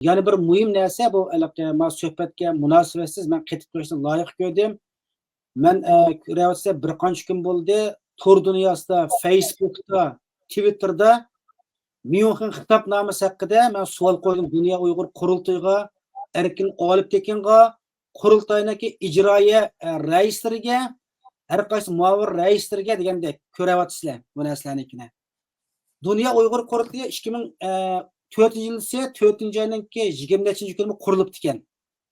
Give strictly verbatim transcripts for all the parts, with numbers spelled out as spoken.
يەنە بىر مۇھىم نەرسە، بۇ ھېلىقى ما سۆھبەتكە مۇناسىۋەتسىز مەن قېتىپ قويۇشنى لايىق كۆردۈم. مەن، ئە، كۆرۈۋاتسام بىر قانچە كۈن بولدى، تور دۇنياسىدا، فېيسبۇكتا، تىۋىتتېردا ميۇنخېن خىتابنامىسى ھەققىدە مەن سوئال قويدۇم دۇنيا ئۇيغۇر قۇرۇلتىيىغا، ئەركىن ئالىپتېكىنغا، قۇرۇلتاينىڭكى ئىجرائىيە، ئە، رەئىسلىرىگە، ھەر قايسى مۇئاۋىن رەئىسلىرىگە دېگەندەك كۆرۈۋاتىسىلەر بۇ نەرسىلەرنىڭكىنى. دۇنيا ئۇيغۇر قۇرۇلتىيى ئىككى مىڭ تۆتىنچى يىلىسى تۆتىنچى ئاينىڭكى يىگىرمە نەچچىنچى كۈنى قۇرۇلۇپتىكەن.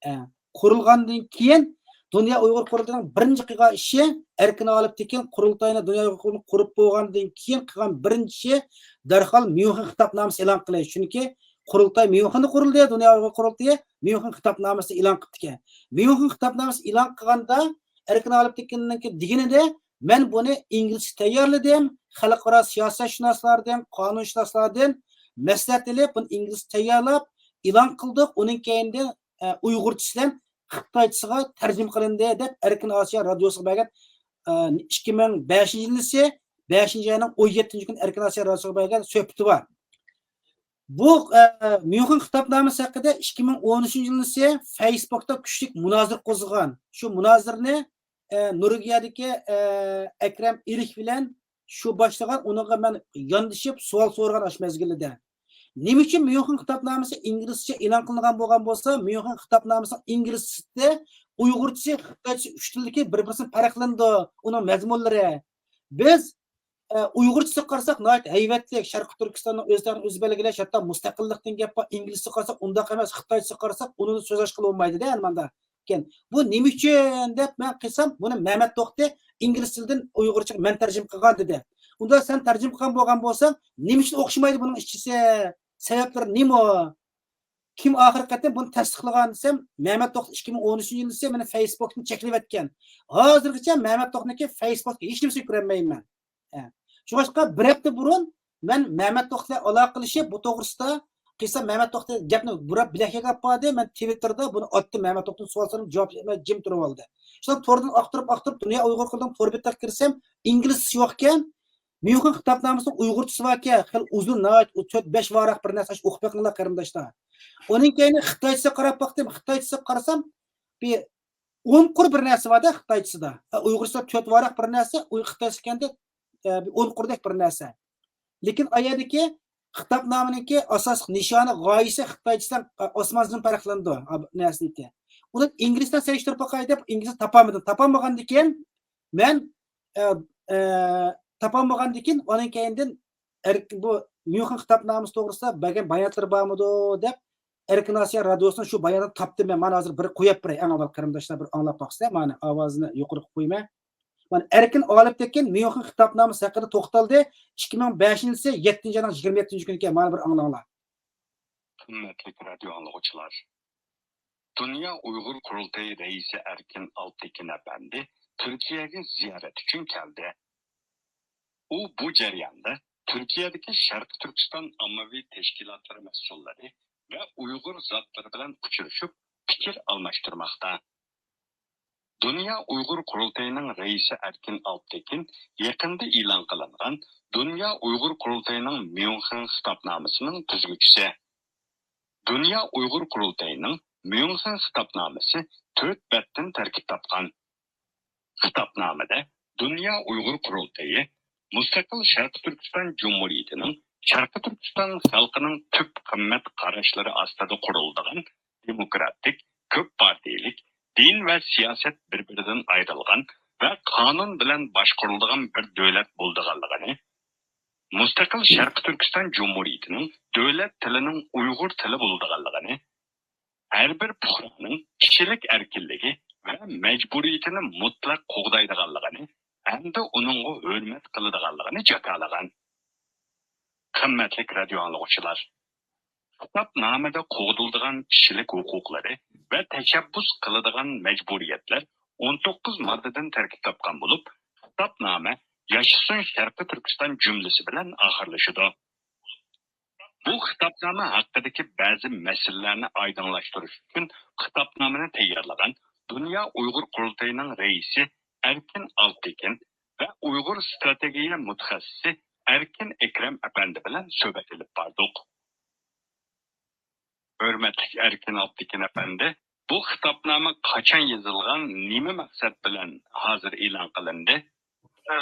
ئە، قۇرۇلغاندىن كېيىن دۇنيا ئۇيغۇر قۇرۇلتىيىنىڭ بىرىنچى قىلغان ئىشى، ئەركىن ئالىپتېكىن قۇرۇلتاينى دۇنيا ئۇيغۇر قۇرۇلتىيىنى قۇرۇپ بولغاندىن كېيىن قىلغان بىرىنچى ئىشى دەرھال ميۇنخېن خىتابنامىسى ئېلان قىلىش. چۈنكى قۇرۇلتاي ميۇنخېندا قۇرۇلدى، دۇنيا ئۇيغۇر قۇرۇلتىيى ميۇنخېن خىتابنامىسىنى ئېلان قىپتىكەن. ميۇنخېن خىتابنامىسى ئېلان قىلغاندا ئەركىن ئالىپتېكىننىڭكى دېگىنىدە، مەن بۇنى ئىنگلىزچە تەييارلىدىم، خەلقئارا سىياسەتشۇناسلاردىن، قانۇنشۇناسلاردىن مەسلىھەت ئېلىپ، بۇنى ئىنگلىزچە تەييارلاپ، ئېلان قىلدۇق. ئۇنىڭ كەينىدىن، ئە، ئۇيغۇرچىسى بىلەن خىتايچىسىغا تەرجىمە قىلىندى، دەپ ئەركىن ئاسىيا رادىيوسىغا بەرگەن، ئە، ئىككى مىڭ بەشىنچى يىلىسى بەشىنچى ئاينىڭ ئون يەتتىنچى كۈنى ئەركىن ئاسىيا رادىيوسىغا بەرگەن سۆھبىتى بار. بۇ، ئە، ميۇنخېن خىتابنامىسى ھەققىدە ئىككى مىڭ ئون ئۈچىنچى يىلىسى فېيسبۇكتا كۈچلۈك مۇنازىرە قوزغىغان. شۇ مۇنازىرىنى، ئە، نورۋېگىيەدىكى، ئە، ئەكرەم ئېرىك بىلەن شۇ باشلىغان، ئۇنىڭغا مەن ياندىشىپ سوئال سورىغان ئاشۇ مەزگىلدە. نېمە ئۈچۈن ميۇنخېن خىتابنامىسى ئىنگلىزچە ئېلان قىلىنغان بولغان بولسا، ميۇنخېن خىتابنامىسىنىڭ ئىنگلىزچىسى، ئۇيغۇرچىسى، خىتايچىسى ئۈچ تىلدىكى بىر-بىرسىدىن پەرقلىنىدۇ، ئۇنىڭ مەزمۇنلىرى. بىز، ئە، ئۇيغۇرچىسىغا قارىساق ناھايىتى ھەيۋەتلىك، شەرقىي تۈركىستاننىڭ ئۆزىنىڭ ئۆزى بەلگىلەش، ھەتتا مۇستەقىللىقتىن گەپ بار، ئىنگلىزچىسىغا قارىساق ئۇنداق ئەمەس، خىتايچىسىغا قارىساق ئۇنىڭدا سۆز ئاچقىلى بولمايدۇ-دە، ماندا. ئىكەن. بۇ نېمە ئۈچۈن دەپ مەن قىلسام، بۇنى مەمەت توختى ئىنگلىز تىلىدىن ئۇيغۇرچىغا مەن تەرجىمە قىلغان دېدى. ئۇندا سەن تەرجىمە قىلغان بولغان بولساڭ، نېمە ئۈچۈن ئوخشىمايدۇ بۇنىڭ ئىچىسى؟ سەۋەبلىرى نېمە؟ كىم ئاخىرقى قېتىم بۇنى تەستىقلىغان دېسەم، مەمەت توختى ئىككى مىڭ ئون ئۈچىنچى يىلىسى مېنى فېيسبۇكتىن چەكلىۋەتكەن. ھازىرغىچە مەمەت توختىنىڭكى فېيسبۇكتىكى ھېچ نېمىسىنى كۆرەلمەيمەن. ئە، شۇڭلاشقا بىر ھەپتە بۇرۇن مەن مەمەت توختى بىلەن ئالاقىلىشىپ، بۇ توغرىسىدا قىلسام، مەمەت توختى گەپنى بۇراپ بىلەككە ئاپاردى. مەن تىۋىتتېردا بۇنى ئاتتىم، مەمەت توختىدىن سوئال سورىدىم، جاۋاب بەرمەي جىم تۇرۇۋالدى. شۇنداق توردىن ئاختۇرۇپ، ئاختۇرۇپ، دۇنيا ئۇيغۇر قۇرۇلتىيىنىڭ تور بېتىگە كىرسەم، ئىنگلىزچىسى يوقكەن. ميۇنخېن خىتابنامىسىنىڭ ئۇيغۇرچىسى باركەن، خېلى ئۇزۇن، ناھايىتى تۆت، بەش ۋاراق بىر نەرسە، ئوقۇپ بېقىڭلار قېرىنداشلار. ئۇنىڭ كەينى خىتايچىسىغا قاراپ باقتىم، خىتايچىسىغا قارىسام، بىر ئون قۇر بىر نەرسە بار-دە خىتايچىسىدا. ئە، ئۇيغۇرچىسىدا تۆت ۋاراق بىر نەرسە، ئۇي-، خىتايچىسىدا كەندى، ئە، بىر ئون قۇردەك بىر نەرسە. لېكىن ئا يەردىكى خىتابنامىنىڭكى ئاساسلىق نىشانى، غايىسى خىتايچىسىدىن، ئە، ئاسمان زېمىن پەرقلىنىدۇ، ئا، نەرسىنىڭكى. ئۇنى ئىنگلىزچە سېلىشتۇرۇپ باقاي دەپ، ئىنگلىزچە تاپالمىدىم. تاپالمىغاندىكىن مەن، ئە، ئە، تاپالمىغاندىكىن ئۇنىڭ كەينىدىن ئەرك-، بۇ ميۇنخېن خىتابنامىسى توغرىسىدا بەرگەن باياناتلىرى بارمىدۇ دەپ، ئەركىن ئاسىيا رادىيوسىنىڭ شۇ باياناتىنى تاپتىم مەن. مانا ھازىر بىر قويۇپ بېرەي، ئەڭ ئاۋۋال قېرىنداشلار بىر ئاڭلاپ باقسا، مانا ئاۋازىنى يۇقىرىغا قويىمەن. مانا ئەركىن ئالىپتېكىن ميۇنخېن خىتابنامىسى ھەققىدە توختالدى، ئىككى مىڭ بەشىنچى يىلى يەتتىنچى ئاينىڭ يىگىرمە يەتتىنچى كۈنى ئىكەن، مانا بىر ئاڭلاڭلار. قىممەتلىك رادىيو ئاڭلىغۇچىلار! دۇنيا ئۇيغۇر قۇرۇلتىيى رەئىسى ئەركىن ئالپتېكىن ئەپەندى تۈركىيەگە زىيارەت ئۈچۈن كەلدى. ئۇ بۇ جەرياندا تۈركىيەدىكى شەرقىي تۈركىستان ئاممىۋى تەشكىلاتلىرى مەسئۇللىرى ۋە ئۇيغۇر زاتلىرى بىلەن ئۇچرىشىپ، پىكىر ئالماشتۇرماقتا. دۇنيا ئۇيغۇر قۇرۇلتىيىنىڭ رەئىسى ئەركىن ئالپتېكىن يېقىندا ئېلان قىلىنغان دۇنيا ئۇيغۇر قۇرۇلتىيىنىڭ ميۇنخېن خىتابنامىسىنىڭ تۈزگۈچىسى. دۇنيا ئۇيغۇر قۇرۇلتىيىنىڭ ميۇنخېن خىتابنامىسى تۆت بەتتىن تەركىب تاپقان. خىتابنامىدە دۇنيا ئۇيغۇر قۇرۇلتىيى مۇستەقىل شەرقىي تۈركىستان جۇمھۇرىيىتىنىڭ شەرقىي تۈركىستان خەلقىنىڭ تۈپ قىممەت قاراشلىرى ئاستىدا قۇرۇلىدىغان دېموكراتىك، كۆپ پارتىيىلىك، دىن ۋە سىياسەت بىر-بىرىدىن ئايرىلغان ۋە قانۇن بىلەن باشقۇرۇلىدىغان بىر دۆلەت بولىدىغانلىقىنى، مۇستەقىل شەرقىي تۈركىستان جۇمھۇرىيىتىنىڭ دۆلەت تىلىنىڭ ئۇيغۇر تىلى بولىدىغانلىقىنى، ھەر بىر پۇقرانىڭ كىشىلىك ئەركىنلىكى ۋە مەجبۇرىيىتىنى مۇتلەق قوغدايدىغانلىقىنى ھەمدە ئۇنىڭغا ھۆرمەت قىلىدىغانلىقىنى جاكارلىغان. قىممەتلىك رادىيو ئاڭلىغۇچىلار! خىتابنامىدە قوغدىلىدىغان كىشىلىك ھوقۇقلىرى ۋە تەشەببۇس قىلىدىغان مەجبۇرىيەتلەر ئون توققۇز ماددىدىن تەركىب تاپقان بولۇپ، خىتابنامە ياشىسۇن شەرقىي تۈركىستان جۈملىسى بىلەن ئاخىرلىشىدۇ. بۇ خىتابنامە ھەققىدىكى بەزى مەسىلىلەرنى ئايدىڭلاشتۇرۇش ئۈچۈن خىتابنامىنى تەييارلىغان دۇنيا ئۇيغۇر قۇرۇلتىيىنىڭ رەئىسى ئەركىن ئالپتېكىن ۋە ئۇيغۇر ستراتېگىيە مۇتەخەسسىسى ئەركىن ئەكرەم ئەپەندى بىلەن سۆھبەت ئېلىپ باردۇق. ھۆرمەتلىك ئەركىن ئابدىكىن ئەپەندى، بۇ خىتابنامە قاچان يېزىلغان، نېمە مەقسەت بىلەن ھازىر ئېلان قىلىندى؟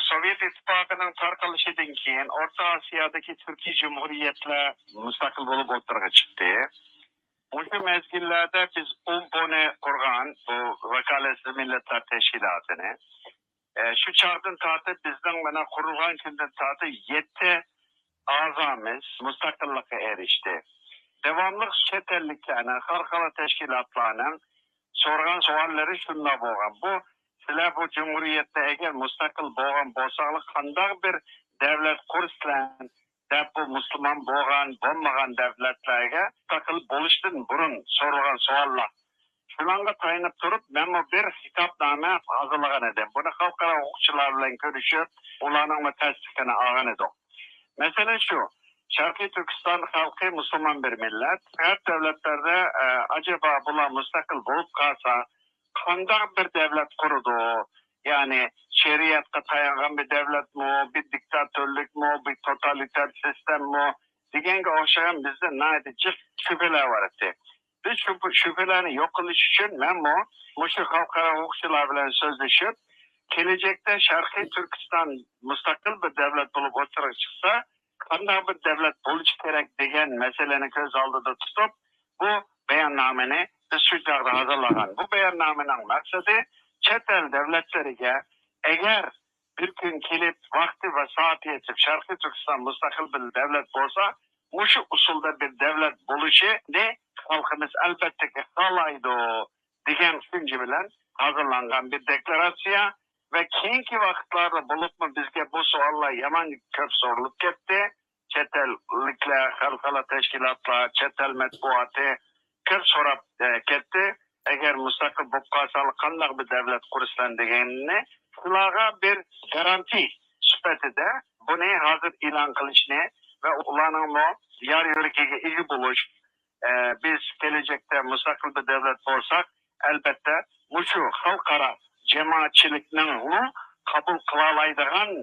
سوۋېت ئىتتىپاقىنىڭ تارقىلىشىدىن كېيىن ئورتا ئاسىيادىكى تۈركىي جۇمھۇرىيەتلەر مۇستەقىل بولۇپ ئوتتۇرىغا چىقتى. مۇشۇ مەزگىللەردە بىز ئومپونى قۇرغان بۇ ۋاكالەتسىز مىللەتلەر تەشكىلاتىنى، ئە، شۇ چاغدىن تارتىپ بىزنىڭ مانا قۇرۇلغان كۈندىن تارتىپ يەتتە ئەزامىز مۇستەقىللىققا ئېرىشتى. داۋاملىق چەت ئەللىكلەرنىڭ، خەلقئارا تەشكىلاتلارنىڭ سورىغان سوئاللىرى شۇنداق بولغان. بۇ، سىلەر بۇ جۇمھۇرىيەتتە ئەگەر مۇستەقىل بولغان بولساڭلار، قانداق بىر دەۋلەت قۇرىسىلەر؟ دەپ بۇ مۇسۇلمان بولغان، بولمىغان دەۋلەتلەرگە مۇستەقىل بولۇشتىن بۇرۇن سورىغان سوئاللار. شۇلارغا تايىنىپ تۇرۇپ، مەنمۇ بىر خىتابنامە ھازىرلىغان ئىدىم. بۇنى خەلقئارا ھوقۇقچىلار بىلەن كۆرۈشۈپ، ئۇلارنىڭمۇ تەستىقىنى ئالغان ئىدۇق. مەسىلەن شۇ، شەرقىي تۈركىستان خەلقى مۇسۇلمان بىر مىللەت. غەرب دەۋلەتلەردە، ئە، ئەجەبا بۇلار مۇستەقىل بولۇپ قالسا، قانداق بىر دەۋلەت قۇرىدۇ؟ يەنى شەرىئەتكە تايانغان بىر دەۋلەتمۇ، بىر دىكتاتورلۇقمۇ، بىر توتالىتار سىستېمىمۇ دېگەنگە ئوخشىغان بىزدە ناھايىتى جىق شۈبھىلەر بار ئىدى. بىز شۇ شۈبھىلەرنى يوق قىلىش ئۈچۈن مەنمۇ مۇشۇ خەلقئارا ھوقۇقچىلار بىلەن سۆزلىشىپ، كېلەچەكتە شەرقىي تۈركىستان مۇستەقىل بىر دەۋلەت بولۇپ ئوتتۇرىغا چىقسا، قانداق بىر دەۋلەت بولۇشى كېرەك دېگەن مەسىلىنى كۆز ئالدىدا تۇتۇپ، بۇ باياننامىنى بىز شۇ چاغدا ھازىرلىغان. بۇ باياننامىنىڭ مەقسىتى چەت ئەل دەۋلەتلىرىگە ئەگەر بىر كۈن كېلىپ ۋاقتى ۋە سائىتى يېتىپ شەرقىي تۈركىستان مۇستەقىل بىر دەۋلەت بولسا، مۇشۇ ئۇسۇلدا بىر دەۋلەت بولۇشىنى خەلقىمىز ئەلۋەتتىكى خالايدۇ دېگەن تۇشۇنچە بىلەن ھازىرلانغان بىر دېكلاراتسىيە ۋە كېيىنكى ۋاقىتلاردا بولۇپمۇ بىزگە بۇ سوئاللار يامان كۆپ سورىلىپ كەتتى. چەت ئەللىكلەر، خەلقئارا تەشكىلاتلار، چەت ئەل مەتبۇئاتى كۆپ سوراپ، ئە، كەتتى. ئەگەر مۇستەقىل بولۇپ قالساڭلار قانداق بىر دەۋلەت قۇرىسىلەر دېگەننى، شۇلارغا بىر گارانتى سۈپىتىدە بۇنى ھازىر ئېلان قىلىشنى ۋە ئۇلارنىڭمۇ يار يۆلىكىگە ئىگە بولۇش، ئە، بىز كېلەچەكتە مۇستەقىل بىر دەۋلەت بولساق، ئەلبەتتە، مۇشۇ خەلقئارا جامائەتچىلىكنىڭمۇ قوبۇل قىلالايدىغان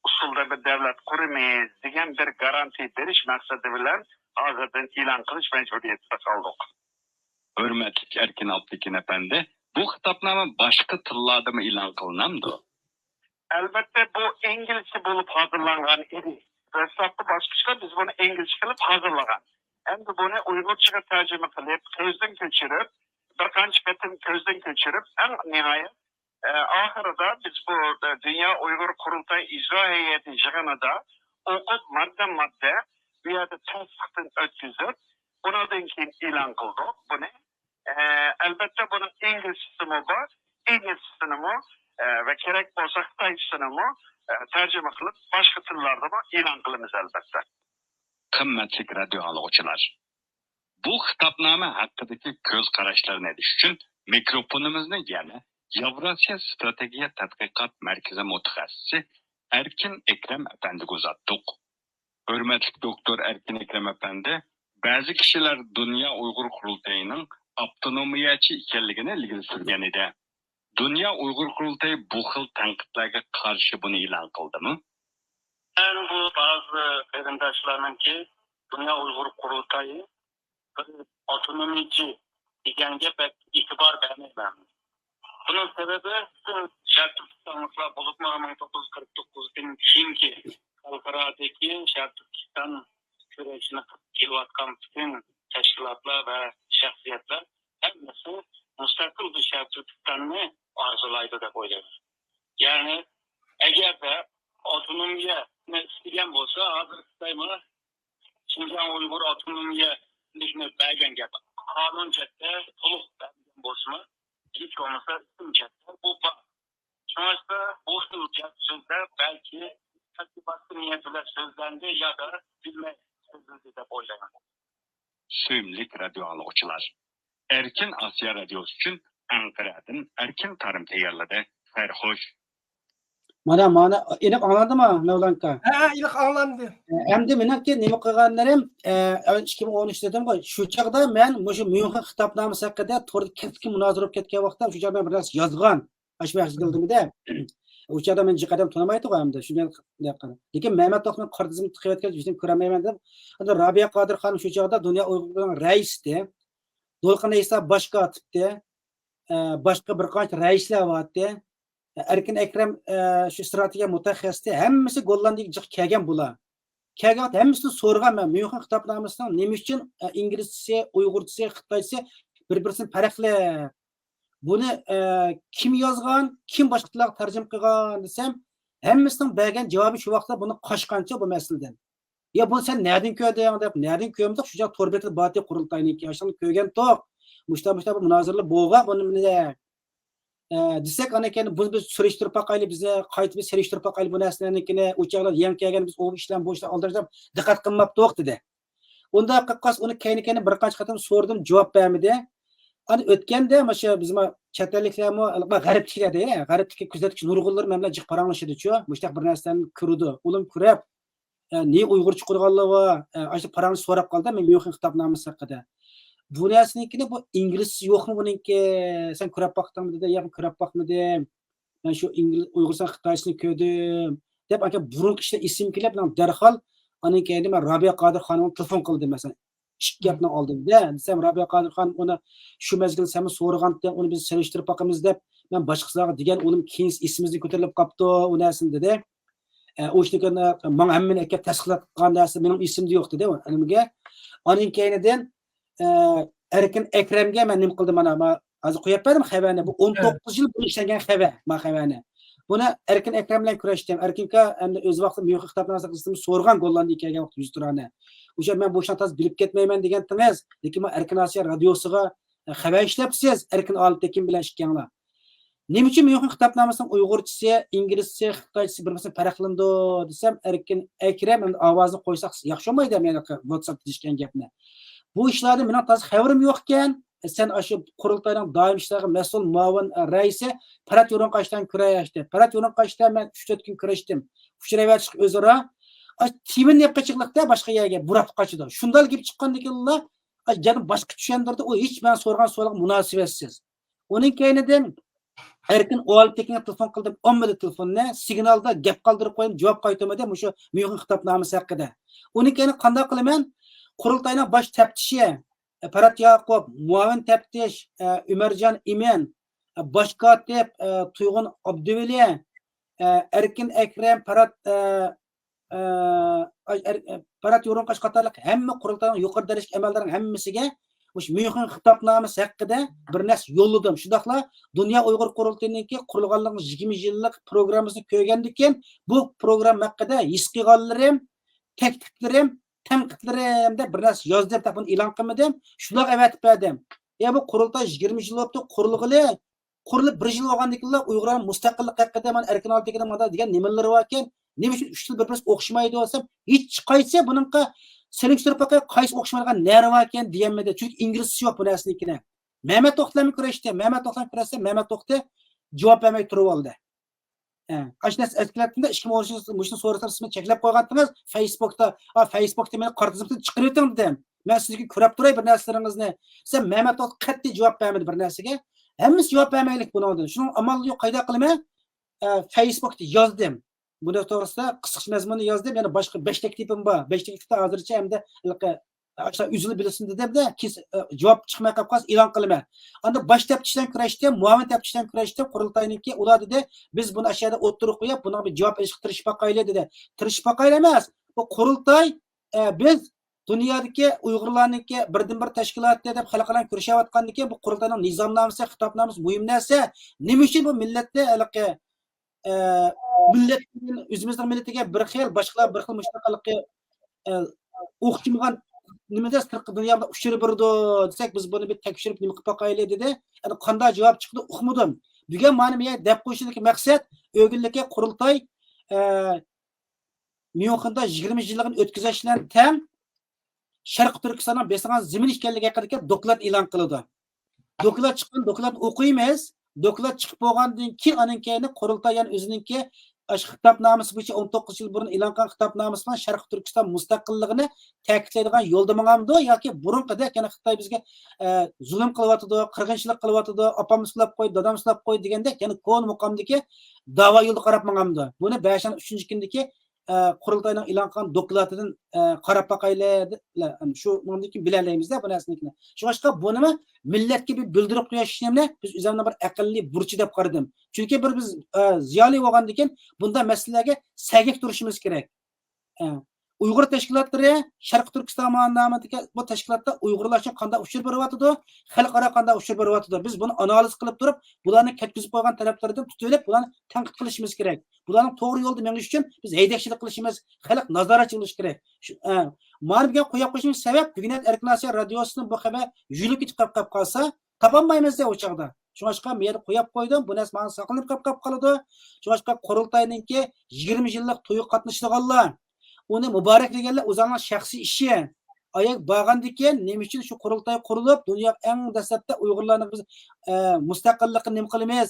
ئۇسۇلدا بىر دەۋلەت قۇرىمىز دېگەن بىر گارانتىيە بېرىش مەقسىتى بىلەن ھازىردىن ئېلان قىلىش مەجبۇرىيىتىدە قالدۇق. ھۆرمەتلىك ئەركىن ئابدىكىن ئەپەندى، بۇ خىتابنامە باشقا تىللاردىمۇ ئېلان قىلىنامدۇ؟ ئەلۋەتتە، بۇ ئىنگلىزچە بولۇپ ھازىرلانغان ئىدى. دەسلەپكى باسقۇچتا بىز بۇنى ئىنگلىزچە قىلىپ ھازىرلىغان. ئەمدى بۇنى ئۇيغۇرچىغا تەرجىمە قىلىپ، كۆزدىن كۆچۈرۈپ، بىر قانچە قېتىم كۆزدىن كۆچۈرۈپ، ئەڭ نىھايەت، ئە، ئاخىرىدا بىز بۇ، ئە، دۇنيا ئۇيغۇر قۇرۇلتاي ئىجرا ھەيئىتى يىغىنىدا ئوقۇپ، ماددە-ماددە بۇ يەردە تەستىقتىن ئۆتكۈزۈپ، ئۇنىڭدىن كېيىن ئېلان قىلدۇق بۇنى. ئە، ئەلۋەتتە، بۇنىڭ ئىنگلىزچىسىمۇ بار، ئىنگلىزچىسىنىمۇ، ئە، ۋە كېرەك بولسا خىتايچىسىنىمۇ، ئە، تەرجىمە قىلىپ، باشقا تىللاردىمۇ ئېلان قىلىمىز، ئەلۋەتتە. قىممەتلىك رادىيو ئاڭلىغۇچىلار، بۇ خىتابنامە ھەققىدىكى كۆز قاراشلارنى ئېلىش ئۈچۈن مىكروفونىمىزنى يەنە ياۋراسىيە ستراتېگىيە تەتقىقات مەركىزى مۇتەخەسسىسى ئەركىن ئەكرەم ئەپەندىگە ئۇزاتتۇق. ھۆرمەتلىك دوكتور ئەركىن ئەكرەم ئەپەندى، بەزى كىشىلەر دۇنيا ئۇيغۇر قۇرۇلتىيىنىڭ ئاپتونومىيەچى ئىكەنلىكىنى ئىلگىرى سۈرگەن ئىدى. دۇنيا ئۇيغۇر قۇرۇلتىيى بۇ خىل تەنقىدلەرگە قارشى بۇنى ئېلان قىلدىمۇ؟ مەن بۇ بەزى قېرىنداشلارنىڭكى دۇنيا ئۇيغۇر قۇرۇلتىيى بىر ئاپتونومىيەچى دېگەنگە بەك ئېتىبار بەرمەيمەن. بۇنىڭ سەۋەبى پۈتۈن شەرقىي تۈركىستانلىقلار، بولۇپمۇ مىڭ توققۇز يۈز قىرىق توققۇزدىن كېيىنكى خەلقئارادىكى شەرقىي تۈركىستان كۈرەشنى قىلىپ كېلىۋاتقان پۈتۈن تەشكىلاتلار ۋە شەخسىيەتلەر ھەممىسى مۇستەقىل بىر شەرقىي تۈركىستاننى ئارزۇلايدۇ دەپ ئويلايمەن. يەنى ئەگەردە ئاپتونومىيەنى ئىستىگەن بولسا، ھازىر خىتايمۇ شىنجاڭ ئۇيغۇر ئاپتونومىيەلىكنى بەرگەن گەپ. قانۇن جەھەتتە تولۇق بەرمىگەن بولسىمۇ، ھېچ بولمىسا ئىسىم جەھەتتە بۇ بار. شۇڭلاشقا بۇ خىل گەپ سۆزلەر بەلكى تەرتىباتسىز نىيەت بىلەن سۆزلەندى يادا بىلمەي سۆزلىدى دەپ ئويلايمەن. سۆيۈملۈك رادىيو ئاڭلىغۇچىلار، ئەركىن ئاسىيا رادىيوسى ئۈچۈن ئەنقەرەدىن ئەركىن تارىم تەييارلىدى. خەير خوش. مانا، مانا، ئېنىق ئاڭلاندىمۇ، مەۋلانكا؟ ھە، ھە، ئېنىق ئاڭلاندى. ئەمدى مېنىڭكى نېمە قىلغانلىرىم، ئە، ئىككى مىڭ ئون ئۈچ دېدىمغۇ، شۇ چاغدا مەن مۇشۇ ميۇنخېن خىتابنامىسى ھەققىدە توردا كەسكىن مۇنازىرە بولۇپ كەتكەن ۋاقىتتا، شۇ چاغدا مەن بىر نەرسە يازغان. ئاشۇ مەزگىلدىمىدە. ئۇ چاغدا مەن جىق ئادەم تونۇمايتتىغۇ ئەمدى. شۇنى قارا. لېكىن مەمەت توختىنىڭ قارا تىزىملىق قىلىۋەتكەن يۈزىنى كۆرەلمەيمەن دەپ. ئەمدى رابىيە قادىر خانىم شۇ چاغدا دۇنيا ئۇيغۇرلىرىنىڭ رەئىسى. دولقۇن ئەيسا باش كاتىپتى. ئە، باشقا بىر قانچە رەئىسلەر بارتى. ئەركىن ئەكرەم، ئە، شۇ ئىستراتېگىيە مۇتەخەسسىسى، ھەممىسى گوللاندىيەگە جىق كەلگەن بۇلار. كەلگەن ۋاقىت ھەممىسىدىن سورىغان مەن، ميۇنخېن خىتابنامىسىنىڭ نېمە ئۈچۈن، ئە، ئىنگلىزچىسى، ئۇيغۇرچىسى، خىتايچىسى بىر-بىرسىدىن پەرقلىق؟ بۇنى، ئە، كىم يازغان، كىم باشقا تىللارغا تەرجىمە قىلغان دېسەم، ھەممىسىنىڭ بەرگەن جاۋابى شۇ ۋاقىتتا بۇنى قاچقانچە بۇ مەسىلىدىن. يا بۇنى سەن نەدىن كۆردۈڭ دەپ، نەدىن كۆرمىدۇق، شۇ چاغ تور بېتىدە بارتى قۇرۇلتاينىڭكى، ئاشۇنى كۆرگەنتۇق. مۇشتا، مۇشتا بىر مۇنازىرىلەر بولغان، بۇنى مىنە، ئە، دېسەك، ئاندىن كېيىن بۇنى بىز سۈرۈشتۈرۈپ باقايلى، بىزنى قايتا بىر سېلىشتۇرۇپ باقايلى بۇ نەرسىلەرنىڭكىنى. ئۇ چاغلار يېڭى كەلگەن بىز ئۇ ئىشلار، بۇ ئىشلار ئالدىراش دىققەت قىلماپتۇق دېدى. ئۇنداق قىلىپ قالسا، ئۇنى كەينى-كەينى بىر قانچە قېتىم سورىدىم، جاۋاب بەرمىدى. ئەنە ئۆتكەندە مۇشۇ بىزمۇ چەت ئەللىكلەرمۇ، غەربتىكىلەر دەيلى، غەربتىكى كۆزەتكۈچى نۇرغۇنلىرى مەن بىلەن جىق پاراڭلىشىدۇچۇ، مۇشۇنداق بىر نەرسىلەرنى كۆرىدۇ. ئۇلارمۇ كۆرۈپ، ئە، نېمە ئۇيغۇرچە قىلغانلىرى بار، ئە، ئاشۇ پاراڭنى سوراپ قالدى، مەن ميۇنخېن خىتابنامىسى ھەققىدە. بۇ نەرسىنىڭكىنى بۇ ئىنگلىزچە يوقمۇ بۇنىڭكى؟ سەن كۆرۈپ باقتىڭمۇ دېدى. ياق، مەن كۆرۈپ باقمىدىم. مەن شۇ ئىنگلىز، ئۇيغۇرىستان خىتايچىسىنى كۆردۈم دەپ، ئاكا بۇرۇنقى ئىشلار ئېسىمگە كېلىپ، مەن دەرھال ئاندىن كېيىن مەن رابىيە قادىر خانىمغا تېلېفون قىلدىم، مەسىلەن، ئىككى گەپنىڭ ئالدىدا دېسەم، رابىيە قادىر خانىم ئۇنى شۇ مەزگىل سەنمۇ سورىغانتىڭ، ئۇنى بىز سېلىشتۇرۇپ باقىمىز دەپ، مەن باشقىلارغا دېگەن، ئۇنىمۇ كېيىن ئېسىمىزدىن كۆتۈرۈلۈپ قاپتۇ، ئۇ نەرسىنى دېدى. ئە، ئۇ ئىشنى كۆرۈپ، ماڭا ھەممىنى ئەكەپ تەستىقلاپ قىلغان نەرسە مېنىڭ ئېسىمدە يوق دېدى ئۇ ئەلىمگە. ئاندىن كەينىدىن، ئە، ئەركىن ئەكرەمگە مەن نېمە قىلدىم، مانا، ما-، ھازىر قويۇپ بەردىم خەۋەرنى. بۇ ئون توققۇز يىل بۇرۇن ئىشلەنگەن خەۋەر، ما خەۋەرنى. بۇنى ئەركىن ئەكرەم بىلەن كۈرەشتىم. ئەركىنكا ئەمدى ئۆز ۋاقتىدا ميۇنخېن خىتابنامىسى قىزىتىمىز سورىغان گوللاندىيەگە كەلگەن ۋاقىت يۈزتۇرانە. ئۇ يەر مەن بۇ ئىشنى تازا بىلىپ كەتمەيمەن دېگەنتىڭىز. لېكىن ما ئەركىن ئاسىيا رادىيوسىغا، ئە، خەۋەر ئىشلەپسىز، ئەركىن ئالىپتېكىن بىلەن ئىككىڭلار. نېمە ئۈچۈن ميۇنخېن خىتابنامىسىنىڭ ئۇيغۇرچىسى، ئىنگلىزچىسى، خىتايچىسى بىر-بىرسىدىن پەرقلىنىدۇ دېسەم، ئەركىن ئەكرەم ئەمدى ئاۋازىنى قويساق ياخشى بولمايدۇ، مەن ۋاتساپتا دېيىشكەن گەپنى. بۇ ئىشلاردا مېنىڭ تازا خەۋىرىم يوقكەن. سەن ئاشۇ قۇرۇلتاينىڭ دائىم ئىشلارغا مەسئۇل مۇئاۋىن رەئىسى پەرھات يورۇنقاشتان كۈرەشتى. پەرھات يورۇنقاشتا مەن ئۈچ تۆت كۈن كۈرەشتىم. ئۇچرىۋەتتۇق ئۆزئارا. ئاشۇ تېمىنى يەپ قېچىقلىقتا باشقا يەرگە بۇراپ قاچىدۇ. شۇنداق گېپى چىققاندىكىنلا، ئاشۇ يەنە باشقا چۈشەندۈردى. ئۇ ھېچ مەن سورىغان سوئالغا مۇناسىۋەتسىز. ئۇنىڭ كەينىدىن ئەركىن ئالىپتېكىنگە تېلېفون قىلدىم، ئالمىدى تېلېفوننى، سىگنالدا گەپ قالدۇرۇپ قويدۇم، جاۋاب قايتۇرمىدى مۇشۇ ميۇنخېن خىتابنامىسى ھەققىدە. ئۇنىڭ كەينىدىن قانداق قىلىمەن؟ قۇرۇلتاينىڭ باش تەپتىشى، ئە، پەرھات ياقۇپ، مۇئاۋىن تەپتىش، ئە، ئۆمەرجان ئىمىن، ئە، باش كاتىپ، ئە، تۇيغۇن ئابدۇۋەلى، ئە، ئەركىن ئەكرەم، پەرھات، ئە، ئە، ئەر-، ئە، پەرھات يورۇنقاش قاتارلىق ھەممە قۇرۇلتاينىڭ يۇقىرى دەرىجىلىك ئەمەلدارىنىڭ ھەممىسىگە مۇشۇ ميۇنخېن خىتابنامىسى ھەققىدە بىر نەرسە يوللىدىم. شۇنداقلا دۇنيا ئۇيغۇر قۇرۇلتىيىنىڭكى قۇرۇلغانلىقىنىڭ يىگىرمە يىللىق پروگراممىسىنى كۆرگەندىن كېيىن، بۇ پروگرامما ھەققىدە ھېس قىلغانلىرىم، تەكلىپلىرىم، تەنقىدلىرىم دەپ بىر نەرسە يازدىم، بۇنى ئېلان قىلمىدىم. شۇلارغا ئەۋەتىپ بەردىم. يا بۇ قۇرۇلتاي يىگىرمە يىل بوپتۇ قۇرۇلغىلى. قۇرۇلۇپ بىر يىل بولغاندىن كېيىنلا ئۇيغۇرلارنىڭ مۇستەقىللىق ھەققىدە مانا ئەركىن ئالىپتېكىننىڭ مانا دېگەن نېمىلىرى باركەن، نېمە ئۈچۈن ئۈچ تىل بىر-بىرسىگە ئوخشىمايدۇ دېسەم، ھېچقايسى بۇنىڭغا سېلىشتۇرۇپ باقاي، قايسى ئوخشىمايدىغان نەرى باركەن دېيەلمىدى. چۈنكى ئىنگلىزچىسى يوق بۇ نەرسىنىڭكىنى. مەمەت توختى بىلەن كۆرۈشتى. مەمەت توختى بىلەن كۆرۈشسە، مەمەت توختى جاۋاب بەرمەي تۇرۇۋالدى. ئە، ئاشۇ نەرسە ئەسكىلەتتىمدە، ئىككى مىڭ ئون ئۈچىنچى يىلدا مۇشۇنى سورىسام، سىز مېنى چەكلەپ قويغانتىڭىز فېيسبۇكتا. ئا، فېيسبۇكتا مېنى قارا تىزىمدىن چىقىرىۋېتىڭ دېدىم. مەن سىزگە كۆرۈپ تۇراي بىر نەرسىلىرىڭىزنى. دېسەم، مەمەت توختى قەتئىي جاۋاب بەرمىدى بىر نەرسىگە. ھەممىسى جاۋاب بەرمەيلىك بۇنىڭدىن. شۇنىڭ ئامالى يوق، قايداق قىلىمەن؟ ئە، فېيسبۇكتا يازدىم. بۇنىڭ توغرىسىدا قىسقىچە مەزمۇننى يازدىم. يەنە باشقا بەش تەكلىپىم بار. بەش تەكلىپتە ھازىرچە ئەمدى ھېلىقى ئاشۇ ئۈزۈل بىلسۇن دېدىمدە، كېيىن، ئە، جاۋاب چىقماي قاپ قالسا ئېلان قىلىمەن. ئاندىن باش تەپتىش بىلەن كۆرۈشتۈم، مۇئاۋىن تەپتىش بىلەن كۆرۈشتۈم، قۇرۇلتاينىڭكى. ئۇلار دېدى، بىز بۇنى ئاشۇ يەردە ئوتتۇرىغا قويۇپ، بۇنىڭغا بىر جاۋاب ئېلىشقا تىرىشىپ باقايلى دېدى. تىرىشىپ باقايلى ئەمەس، بۇ قۇرۇلتاي، ئە، بىز دۇنيادىكى ئۇيغۇرلارنىڭكى بىردىنبىر تەشكىلاتى دەپ خەلقئارا كۆرۈشۈۋاتقاندىكىن، بۇ قۇرۇلتاينىڭ نىزامنامىسى، خىتابنامىسى مۇھىم نەرسە. نېمە ئۈچۈن بۇ مىللەتنى ھېلىقى ئە، مىللەت، ئۆزىمىزنىڭ مىللىتىگە بىر خىل، باشقىلار بىر خىل مۇشۇنداق ھېلىقى، ئە، ئوخشىمىغان نېمىدە سىرتقى دۇنيا بىلەن ئۇچرىۋېرىدۇ دېسەك، بىز بۇنى بىر تەكشۈرۈپ نېمە قىلىپ باقايلى دېدى. يەنى قانداق جاۋاب چىقتى ئۇقمىدىم. بۈگۈن مانا مېنى دەپ قويۇشىدىكى مەقسەت، ئۆگۈنلۈكى قۇرۇلتاي، ئە، ميۇنخېندا يىگىرمە يىللىقىنى ئۆتكۈزۈش بىلەن تەڭ شەرقىي تۈركىستاننىڭ بېسىلغان زېمىن ئىكەنلىكى ھەققىدىكى دوكلات ئېلان قىلىدۇ. دوكلات چىققان، دوكلاتنى ئوقۇيمىز. دوكلات چىقىپ بولغاندىن كېيىن، ئانىڭ كەينى قۇرۇلتاي يەنە ئۆزىنىڭكى ئاشۇ خىتابنامىسى بويىچە ئون توققۇز يىل بۇرۇن ئېلان قىلغان خىتابنامىسى بىلەن شەرقىي تۈركىستان مۇستەقىللىقىنى تەكىتلەيدىغان يولدا ماڭامدۇ ياكى بۇرۇنقىدەك يەنە خىتاي بىزگە، ئە، زۇلۇم قىلىۋاتىدۇ، قىرغىنچىلىق قىلىۋاتىدۇ، ئاپامنى سىلاپ قويدى، دادامنى سىلاپ قويدى دېگەندەك يەنە كونا مۇقامدىكى داۋا يولىدا قاراپ ماڭامدۇ؟ بۇنى بەشىنچى، ئۈچىنچى كۈندىكى ئە، قۇرۇلتاينىڭ ئېلان قىلغان دوكلاتىدىن، ئە، قاراپ باقايلى، شۇنىڭدىن كېيىن بىلەلەيمىز-دە بۇ نەرسىنى. شۇڭلاشقا بۇنىمۇ مىللەتكە بىر بىلدۈرۈپ قويۇش ئىشىنى بىز ئۆزىمىزنىڭ بىر ئەقەللىي بۇرچى دەپ قارىدىم. چۈنكى بىر بىز، ئە، زىيالىي بولغاندىن كېيىن بۇنداق مەسىلىلەرگە سەگەك تۇرۇشىمىز كېرەك. ئە، ئۇيغۇر تەشكىلاتلىرى شەرقىي تۈركىستان مۇئامىلىدىكى بۇ تەشكىلاتتا ئۇيغۇرلار ئۈچۈن قانداق ئۇچۇر بېرىۋاتىدۇ، خەلقئارا قانداق ئۇچۇر بېرىۋاتىدۇ. بىز بۇنى ئانالىز قىلىپ تۇرۇپ، بۇلارنى كەتكۈزۈپ قويغان تەرەپلىرىدىن تۇتۇۋېلىپ، بۇلارنى تەنقىد قىلىشىمىز كېرەك. بۇلارنىڭ توغرا يولدا مېڭىشى ئۈچۈن بىز ھەيدەكچىلىك قىلىشىمىز، خەلق نازارەتچى بولۇشى كېرەك. شۇ، ئە، مانا بۇ گەپ قويۇپ قويۇشۇم سەۋەب، بۈگۈن ئەركىن ئاسىيا رادىيوسىنىڭ بۇ خەۋەر يۇيۇلۇپ كېتىپ قاپ، قاپ قالسا، تاپالمايمىز-دە ئۇ چاغدا. شۇڭلاشقا بۇ يەردە قويۇپ قويدۇم. بۇ نەرسە ماڭا ساقلىنىپ قاپ، قاپ قالىدۇ. شۇڭلاشقا قۇرۇلتاينىڭكى يىگىرمە يىللىق تويىغا قاتنىشىدىغانلار، ئۇنى مۇبارەكلىگەنلەر ئۆزىنىڭ شەخسىي ئىشى. ئاياغ بارغاندىن كېيىن نېمە ئۈچۈن شۇ قۇرۇلتاي قۇرۇلۇپ، دۇنياغا ئەڭ دەسلەپتە ئۇيغۇرلارنىڭ بىز، ئە، مۇستەقىللىقىنى نېمە قىلىمىز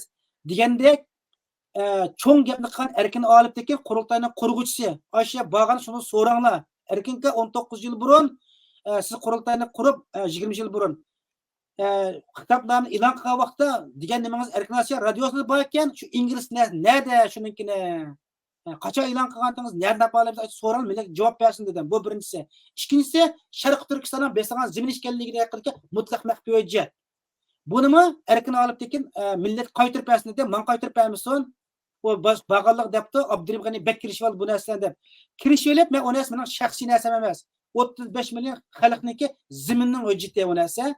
دېگەندەك، ئە، چوڭ گەپنى قىلغان ئەركىن ئالىپ تېكىن قۇرۇلتاينىڭ قۇرغۇچىسى. ئاشۇ بارغان شۇنى سوراڭلار. ئەركىن ئاكا ئون توققۇز يىل بۇرۇن، ئە، سىز قۇرۇلتاينى قۇرۇپ، ئە، يىگىرمە يىل بۇرۇن، ئە، خىتابنامىنى ئېلان قىلغان ۋاقىتتا دېگەن نېمىڭىز ئەركىن ئاسىيا رادىيوسىدا بار ئىكەن، شۇ ئىنگلىز نە-، نەدە شۇنىڭكىنى؟ ئە، قاچان ئېلان قىلغانتىڭىز، نەدىن ئاپىرىمىز، سوراڭ مىللەت جاۋاب بەرسۇن دېدىم. بۇ بىرىنچىسى. ئىككىنچىسى، شەرقىي تۈركىستاننىڭ بېسىلغان زېمىن ئىكەنلىكى ھەققىدىكى مۇتلەق مەخپىي ھۆججەت. بۇنىمۇ ئەركىن ئالىپ تېكىن، ئە، مىللەت قايتۇرۇپ بەرسۇن دېدى، ماڭا قايتۇرۇپ بەرمىسۇن. ئۇ باش-، بارغانلىق دەپتۇ، ئابدۇرېھىم غېنى بەك كىرىشىۋالدى بۇ نەرسىلەرنى دەپ. كىرىشىۋېلىپ، مەن ئۇ نەرسە مېنىڭ شەخسىي نەرسەم ئەمەس. ئوتتۇز بەش مىليون خەلقنىڭكى زېمىننىڭ ھۆججىتى ئۇ نەرسە.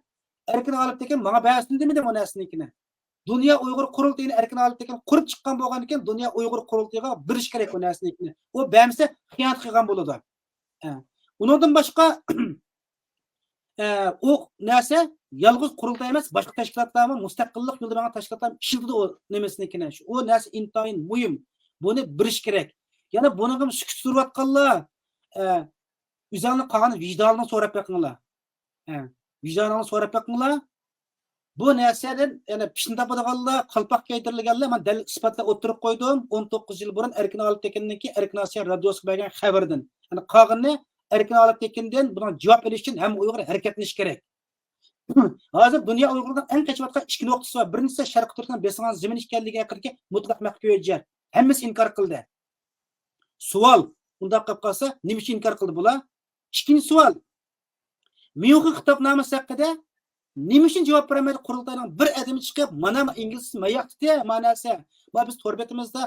ئەركىن ئالىپ تېكىن ماڭا بەرسۇن دېمىدىم ئۇ نەرسىنىڭكىنى. دۇنيا ئۇيغۇر قۇرۇلتىيىنى ئەركىن ئالىپ تېكىن قۇرۇپ چىققان بولغاندىكىن، دۇنيا ئۇيغۇر قۇرۇلتىيىغا بېرىش كېرەك ئۇ نەرسىنىڭكىنى. ئۇ بەرمىسە خىيانەت قىلغان بولىدۇ. ئە، ئۇنىڭدىن باشقا، ئە، ئۇ نەرسە يالغۇز قۇرۇلتاي ئەمەس، باشقا تەشكىلاتلارمۇ، مۇستەقىللىق يولىدا ماڭغان تەشكىلاتلار ئىشلىتىدۇ ئۇ نېمىسىنىڭكىنى. ئۇ نەرسە ئىنتايىن مۇھىم. بۇنى بىلىش كېرەك. يەنە بۇنىڭغا سۈكۈت سۈرۈۋاتقانلار، ئە، ئۆزۈڭلارنىڭ قالغان ۋىجدانىڭلارنى سوراپ بېقىڭلار. ئە، ۋىجدانىڭلارنى سوراپ بېقىڭلار. بۇ نەرسىدىن يەنە پىشنى تاپىدىغانلار، قالپاق كىيدۈرۈلگەنلەر، مەن دەل ئىسپاتلاپ ئوتتۇرىغا قويدۇم. ئون توققۇز يىل بۇرۇن ئەركىن ئالىپ تېكىننىڭكى ئەركىن ئاسىيا رادىيوسىغا بەرگەن خەۋىرىدىن. يەنى قالغىنىنى ئەركىن ئالىپ تېكىندىن بۇنىڭ جاۋاب ئېلىش ئۈچۈن ھەممە ئۇيغۇر ھەرىكەتلىنىشى كېرەك. ھازىر دۇنيا ئۇيغۇرلىرىنىڭ ئەڭ قېچىۋاتقان ئىككى نۇقتىسى بار. بىرىنچىسى شەرقىي تۈركىستان بېسىلغان زېمىن ئىكەنلىكى ھەققىدىكى مۇتلەق مەخپىي ھۆججەت. ھەممىسى ئىنكار قىلدى. سوئال، ئۇنداق قىلىپ قالسا، نېمە ئۈچۈن ئىنكار قىلدى بۇلار؟ ئىككىنچى سوئال، ميۇنخېن خىتابنامىسى ھەققىدە نېمە ئۈچۈن جاۋاب بېرەلمەيدۇ؟ قۇرۇلتاينىڭ بىر ئادىمى چىقىپ، مانا ئىنگلىز ماياقتى، مانا نەرسە. ما بىز تور بېتىمىزدە،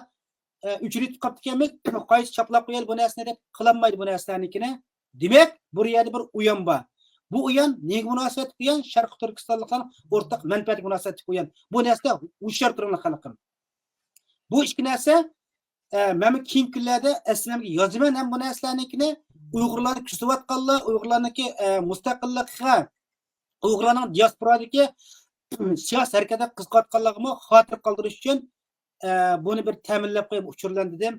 ئە، ئۆچۈرۈۋېتىپ قاپتىكەنمىز، قايتا چاپلاپ قويايلى بۇ نەرسىنى دەپ قىلالمايدۇ بۇ نەرسىلەرنىڭكىنى. دېمەك، بۇ يەردە بىر ئويۇن بار. بۇ ئويۇن نېمىگە مۇناسىۋەتلىك ئويۇن؟ شەرقىي تۈركىستانلىقلارنىڭ ئورتاق مەنپەئەتىگە مۇناسىۋەتلىك ئويۇن. بۇ نەرسىدە ھوشيار تۇرۇڭلار، خەلقىم. بۇ ئىككى نەرسە، ئە، مەنمۇ كېيىنكى كۈنلەردە ئەسلىمەمگە يازىمەن ھەم بۇ نەرسىلەرنىڭكىنى ئۇيغۇرلارنى كۆزىتىۋاتقانلار، ئۇيغۇرلارنىڭكى، ئە، مۇستەقىللىقىغا، ئۇيغۇرلارنىڭ دىياسپورادىكى سىياسىي ھەرىكەتكە قىزىقىۋاتقانلارغىمۇ خاتىرە قالدۇرۇش ئۈچۈن، ئە، بۇنى بىر تەمىنلەپ قويۇپ ئۇچۇرلىرىنى دېدىم.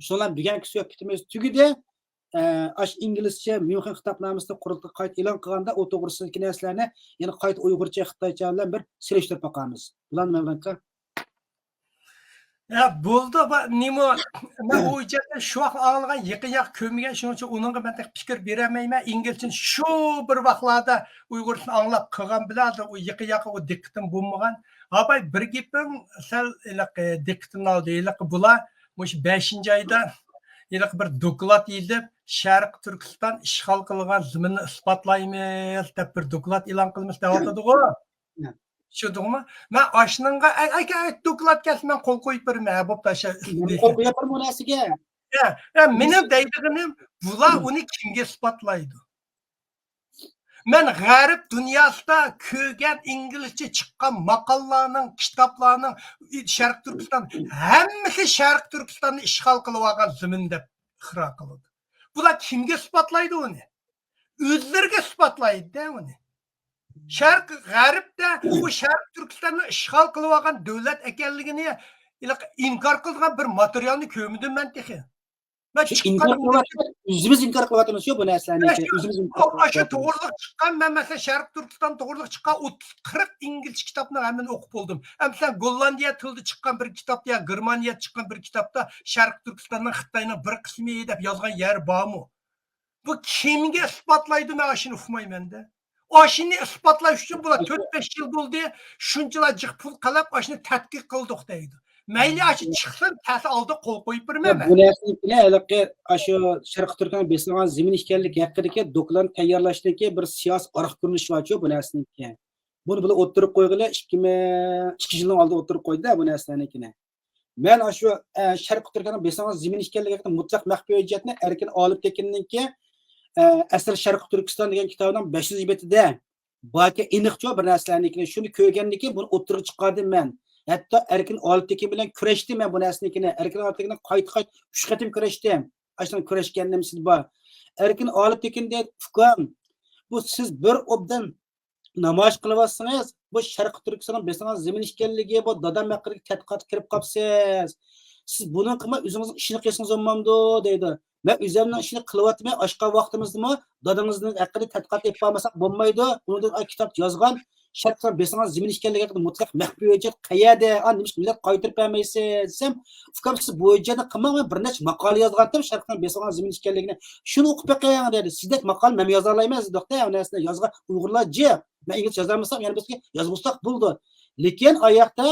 شۇنىڭ بىلەن بۈگۈنكى سۆھبىتىمىز تۈگىدى. ئە، ئاش ئىنگلىزچە ميۇنخېن خىتابنامىسىنى قۇرۇلتايغا قايتا ئېلان قىلغاندا ئۇ توغرىسىدىكى نەرسىلەرنى يەنە قايتا ئۇيغۇرچە، خىتايچە بىلەن بىر سېلىشتۇرۇپ باقارمىز. بۇلارنى مەن يا، بولدى، با-، نېمە، مەن ئۇ جەھەتتە شۇ ۋاقىت ئاڭلىغان، يېقىن ياق كۆرمىگەن، شۇنىڭ ئۈچۈن ئۇنىڭغا مەن تېخى پىكىر بېرەلمەيمەن. ئىنگلىزچىنى شۇ بىر ۋاقىتلاردا ئۇيغۇرچىنى ئاڭلاپ قىلغان بىلەن، ھازىر ئۇ يېقىن ياققا ئۇ دىققىتىم بولمىغان. ئاپاي، بىر گېپىڭ سەل ھېلىقى دىققىتىمنى ئالدى. ھېلىقى بۇلار مۇشۇ بەشىنچى ئايدا ھېلىقى بىر دوكلات يېزىپ، شەرقىي تۈركىستان ئىشغال قىلغان زېمىننى ئىسپاتلايمىز دەپ بىر دوكلات ئېلان قىلىمىز دەۋاتىدىغۇ. چۈشەندىڭمۇ؟ مەن ئاشۇنىڭغا، ئەي، ئەي، ئەي، دوكلات كەلسە مەن قول قويۇپ بېرىمەن، ھە، بوپتۇ، ئاشۇ. مەن قول قويۇپ بېرىمەن ئۇ نەرسىگە. يا، يا، مېنىڭ دەيدىغىنىم، بۇلار ئۇنى كىمگە ئىسپاتلايدۇ؟ مەن غەرب دۇنياسىدا كۆرگەن ئىنگلىزچە چىققان ماقالىلارنىڭ، كىتابلارنىڭ، شەرقىي تۈركىستان، ھەممىسى شەرقىي تۈركىستاننى ئىشغال قىلىۋالغان زېمىن دەپ ئىقرار قىلىدۇ. بۇلار كىمگە ئىسپاتلايدۇ ئۇنى؟ ئۆزلىرىگە ئىسپاتلايدۇ-دە ئۇنى. شەرق، غەربتە بۇ شەرقىي تۈركىستاننى ئىشغال قىلىۋالغان دۆلەت ئىكەنلىكىنى ئىنكار قىلىدىغان بىر ماتېرىيالنى كۆرمىدىم مەن تېخى. مەن چىققان ئىنكار قىلىۋاتىمىز، ئۆزىمىز ئىنكار قىلىۋاتىمىز شۇ بۇ نەرسىلەرنى. ئاشۇ، ئۆزىمىز ئىنكار ئاشۇ قىلىۋاتىمىز. توغرىلىق چىققان، مەن مەسىلەن، شەرقىي تۈركىستان توغرىلىق چىققان ئوتتۇز، قىرىق ئىنگلىزچە كىتابنى ھەممىنى ئوقۇپ بولدۇم. مەسىلەن، گوللاندىيە تىلىدا چىققان بىر كىتابتا يا گېرمانىيەدە چىققان بىر كىتابتا شەرقىي تۈركىستاننىڭ خىتاينىڭ بىر قىسمى دەپ يازغان يەر بارمۇ؟ بۇ كىمگە ئىسپاتلايدۇ؟ مەن ئاشۇنى ئۇقمايمەن-دە. ئاشۇنى ئىسپاتلاش ئۈچۈن بۇلار تۆت، بەش يىل بولدى، شۇنچىلا جىق پۇل قالاپ، ئاشۇنى تەتقىق قىلدۇق دەيدۇ. مەيلى، ئاشۇ چىقسۇن، تەسە ئالدى قول قويۇپ بېرىمەن. بۇ نەرسىنىڭكىنى ھېلىقى ئاشۇ شەرقىي تۈركىستان بېسىلغان زېمىن ئىكەنلىكى ھەققىدىكى دوكلاتنى تەييارلاشتىكى بىر سىياسىي ئارقا كۆرۈنۈش بارچۇ بۇ نەرسىنىڭكى. بۇنى بۇلار ئوتتۇرىغا قويغىلى ئىككى مىڭ، ئىككى يىلنىڭ ئالدىدا ئوتتۇرىغا قويدى بۇ نەرسىلەرنىڭكىنى. مەن ئاشۇ، ئە، شەرقىي تۈركىيەنىڭ بېسىلغان زېمىن ئىكەنلىكى ھەققىدە مۇتلەق مەخپىي ھۆججەتنى ئەركىن ئالىپتېكىننىڭكى، ئە، ئەسىر شەرقىي تۈركىستان دېگەن كىتابىنىڭ بەشىنچى بېتىدە باركەن، ئېنىقچۇ بىر نەرسىلەرنىڭكىنى. شۇنى كۆرگەندىن كېيىن بۇنى ئوتتۇرىغا چىقاردىم مەن. ھەتتا ئەركىن ئالىپتېكىن بىلەن كۈرەشتىم مەن بۇ نەرسىنىڭكىنى. ئەركىن ئالىپتېكىن قايتا-قايتا ئۈچ قېتىم كۈرەشتىم. ئاشۇنىڭ كۈرەشكەن نېمىسى بار. ئەركىن ئالىپتېكىن دەيدۇ، ئۇكام، بۇ سىز بىر ئوبدان نامايىش قىلىۋاتسىڭىز، بۇ شەرقىي تۈركىستاننىڭ بېسىلغان زېمىن ئىكەنلىكى، بۇ دادام ھەققىدىكى تەتقىقاتقا كىرىپ قاپسىز. سىز بۇنىڭغا قىلماي ئۆزىڭىزنىڭ ئىشىنى قىلسىڭىز بولمامدۇ دەيدۇ. مەن ئۆزۈمنىڭ ئىشىنى قىلىۋاتىمەن، ئاشقا ۋاقتىمىزدىمۇ دادىڭىزنىڭ ھەققىدە تەتقىقات ئېلىپ بارمىساق بولمايدۇ. ئۇنىڭدىن كىتاب يازغان، شەرقىي بېسىلغان زېمىن ئىكەنلىكى ھەققىدە مۇتلەق مەخپىي ھۆججەت قەيەردە؟ ئا، نېمىشقا مىللەت قايتۇرۇپ بەرمەيسىز دېسەم، ئۇكام، سىز بۇ ھۆججەتنى قىلماڭ، مەن بىر نەچچە ماقالە يازغانتىم شەرقىي بېسىلغان زېمىن ئىكەنلىكىنى. شۇنى ئوقۇپ بېقىڭ دېدى. سىزدەك ماقالە مەن يازالايمەن دېدۇق-دە، ھەممە نەرسىنى يازغان ئۇيغۇرلار جىق. مەن ئىنگلىزچە يازالمىسام، يەنە بىز يازغۇزساق بولىدۇ. لېكىن ئاياقتا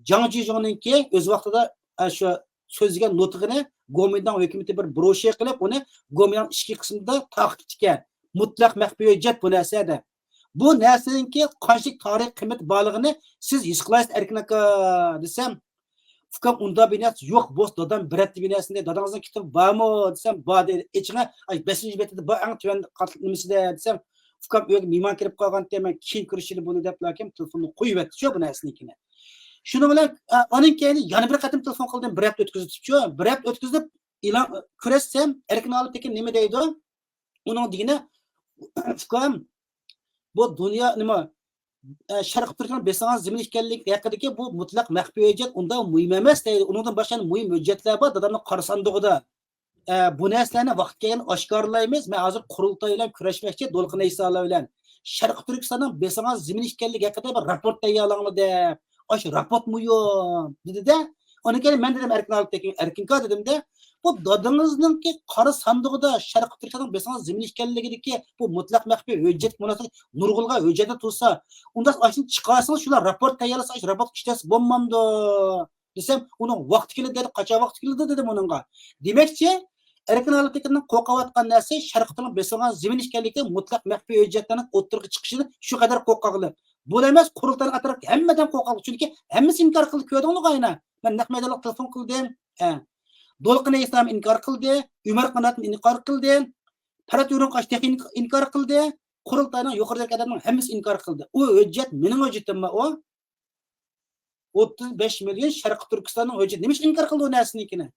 جاڭ جىجۇڭنىڭكى ئۆز ۋاقتىدا، ئە، شۇ سۆزلىگەن نۇتۇقىنى گومىنداڭ ھۆكۈمىتى بىر بروشيۇر قىلىپ، ئۇنى گومىنداڭ ئىچكى قىسمىدا تارقىتىپتىكەن. مۇتلەق مەخپىي ھۆججەت بۇ نەرسە دەپ. بۇ نەرسىنىڭكى قانچىلىك تارىخىي قىممىتى بارلىقىنى سىز ھېس قىلايسىز، ئەركىن ئاكا، دېسەم، ئۇكام، ئۇنداق بىر نەرسە يوق، بولسا دادام بېرەتتى بىر نەرسىنى، دادىڭىزنىڭ كىتابى بارمۇ دېسەم، بار دېدى. ئېچىڭە، ئاي، بەشىنچى بېتىدە بار، ئەڭ تۆۋەن قاتلىق نېمىسىدە دېسەم، ئۇكام، ئۆيگە مېھمان كىرىپ قالغانتى، مەن كېيىن كۆرۈشىلى بۇنى دەپلا كىم تېلېفوننى قويۇۋەتتىچۇ بۇ نەرسىنىڭكىنى. شۇنىڭ بىلەن، ئا، ئانىڭ كەينى يەنە بىر قېتىم تېلېفون قىلدىم، بىر ھەپتە ئۆتكۈزۈپچۇ، بىر ھەپتە ئۆتكۈزۈپ ئېلان كۆرسەتسەم، ئەركىن ئالىپتېكىن نېمە دەيدۇ؟ ئۇنىڭ دېگىنى، ئۇكام، بۇ دۇنيا نېمە، ئە، شەرقىي تۈركىنىڭ بېسىلغان زېمىن ئىكەنلىكى ھەققىدىكى بۇ مۇتلەق مەخپىي ھۆججەت ئۇنداق مۇھىم ئەمەس دەيدۇ. ئۇنىڭدىن باشقا يەنە مۇھىم ھۆججەتلەر بار، دادامنىڭ قارا ساندۇقىدا. ئە، بۇ نەرسىلەرنى ۋاقتى كەلگەندە ئاشكارىلايمىز. مەن ھازىر قۇرۇلتاي بىلەن كۆرۈشمەكچى، دولقۇن ئەيسالار بىلەن. شەرقىي تۈركىستاننىڭ بېسىلغان زېمىن ئىكەنلىكى ھەققىدە بىر راپورت تەييارلاڭلار دەپ. ئاشۇ راپورت مۇھىم، دېدى-دە. ئۇنىڭ كېيىن مەن دېدىم، ئەركىن ئالىپتېكىن، ئەركىنكا دېدىم-دە، بۇ دادىڭىزنىڭكى قارا ساندۇقىدا شەرقىي تۈركىستاننىڭ بېسىلغان زېمىن ئىكەنلىكىدىكى بۇ مۇتلەق مەخپىي ھۆججەتكە مۇناسىۋەتلىك نۇرغۇنلىغان ھۆججەتلەر تۇرسا، ئۇنداق ئاشۇنى چىقارسىڭىز، شۇلار راپورت تەييارلىسا، ئاشۇ راپورتقا ئىشلەتسە بولمامدۇ؟ دېسەم، ئۇنىڭ ۋاقتى كېلىدۇ دېدى. قاچان ۋاقتى كېلىدۇ دېدىم ئۇنىڭغا. دېمەكچى، ئەركىن ئالىپتېكىننىڭ قورقۇۋاتقان نەرسىسى شەرقىي تۈركىستاننىڭ بېسىلغان زېمىن ئىكەنلىكى، مۇتلەق مەخپىي ھۆججەتلەرنىڭ ئوتتۇرىغا چىقىشىدىن شۇ قەدەر قورققانلىق. بۇلا ئەمەس، قۇرۇلتاينىڭ ئەتراپىدىكى ھەممىدىن قورققانلىق. چۈنكى ھەممىسى ئىنكار قىلدى، كۆردۈڭلارغۇ ئاينا. مەن نەق مەيدانلىق تېلېفون قىلدىم. ھە. دولقۇن ئەيسام ئىنكار قىلدى، ئۆمەر قاناتمۇ ئىنكار قىلدى، پەرھات ئورۇنقاش تېخى ئىنكار قىلدى، قۇرۇلتاينىڭ يۇقىرىدىكى ئادەمنىڭ ھەممىسى ئىنكار قىلدى. ئۇ ھۆججەت مېنىڭ ھۆججىتىممۇ ئۇ؟ ئوتتۇز بەش مىليون شەرقىي تۈركىستاننىڭ ھۆججىتى. نېمە ئۈچۈن ئىنكار قىلدى ئۇ نەرسىنىڭكىنى؟